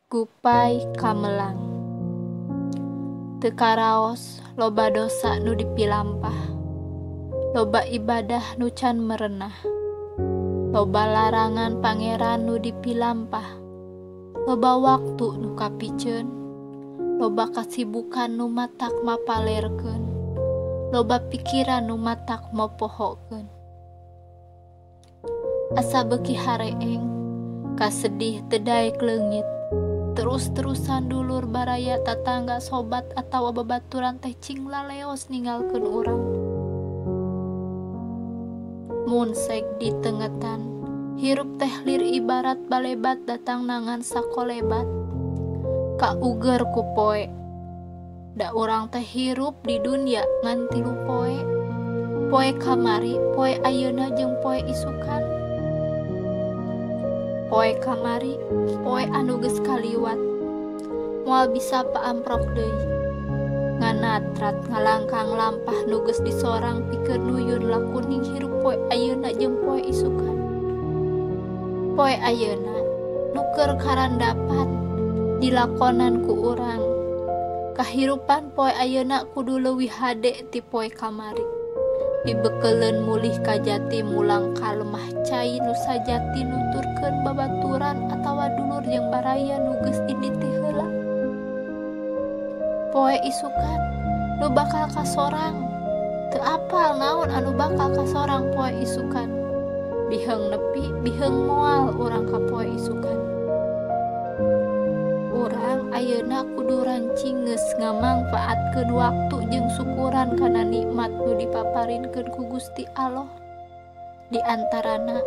Gupai kamelang. Teu karaos loba dosa nu dipilampah, loba ibadah nu can merenah, loba larangan Pangeran nu dipilampah, loba waktu nu kapiceun, loba kasibukan nu matak mapalerkeun, loba pikiran nu matak mopohokeun. Asa beuki hareeng, kasedih teu daek leungit. Terus-terusan dulur baraya tatangga sobat atawa babaturan teh cing laleos ninggalkeun urang. Mun sek ditengetan, hirup teh lir ibarat balebat datang nangan sakolebat. Kauger ku poe. Da urang teh hirup di dunya ngan tilu poe. Poe kamari, poe ayeuna jeung poe isukan. Poe kamari, poe anu geus kaliwat, moal bisa paamprok deui. Nganatrat ngalangkang lampah nu geus disorang pikeun nuyun lakuning hirup poe ayeuna jeung poe isukan. Poe ayeuna nu keur karandapan dilakonan ku urang. Kahirupan poe ayeuna kudu leuwih hade ti poe kamari. Dibekeleun mulih ka jati mulang ka lemah cai nu sajati nuturkeun babaturan atawa dulur jeung baraya nu geus indit ti heula. Poe isukan nu bakal kasorang, teu apal naon anu bakal kasorang poe isukan. Biheung nepi, biheung moal urang ka poe isukan. Urang ayeuna kudu rancing geus ngamangfaatkeun waktu jeung syukuran kana nikmat nu dipaparinkeun ku Gusti Allah. Di antarana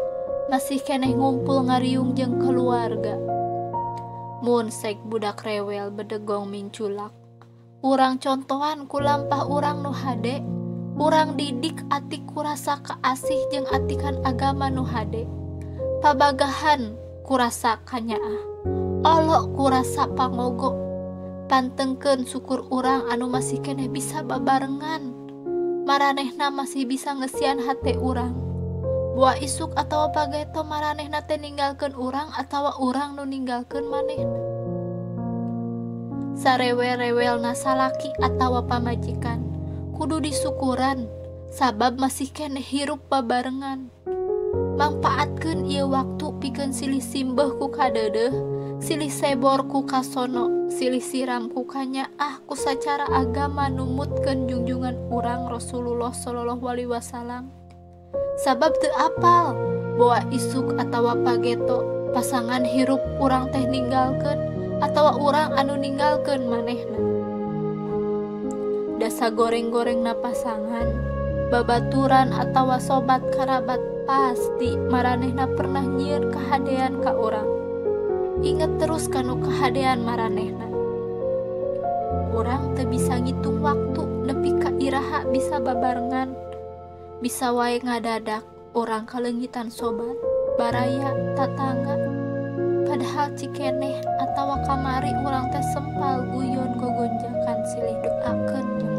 masih keneh ngumpul ngariung jeung keluarga. Mun sek budak rewel bedegong minculak, urang contohan ku lampah urang nu hade, urang didik ati ku rasa kaasih jeung atikan agama nu hade. Pabagahan ku rasa kanyaah, olok ku rasa pangogo. Pantengkeun syukur urang anu masih keneh bisa babarengan, maranehna masih bisa ngesian hate urang. Boa isuk atawa pageto maranehna teh ninggalkeun urang atawa urang nu ninggalkeun manehna. Sarewel-rewelna salaki atawa pamajikan kudu disukuran sabab masih keneh hirup babarengan. Mangpaatkeun ieu waktu pikeun silih simbeuh ku kadeudeuh, silih sebor ku kasono, silih siram ku kanyaah ku sacara agama numutkeun junjungan urang Rasulullah sallallahu alaihi wasallam. Sabab teu apal boa isuk atawa pageto pasangan hirup urang teh ninggalkeun atawa urang anu ninggalkeun manehna. Dasa goreng-gorengna pasangan, babaturan atawa sobat karabat pasti maranehna pernah nyieun kahadean ka urang. Inget terus kanu kahadean maranehna. Urang teu bisa ngitung waktu nepi ka iraha bisa babarengan. Bisa wae ngadadak urang kaleungitan sobat, baraya, tatangga. Padahal cikeneh atawa kamari urang teh sempal guyon gogonjakan silih doakeun jeung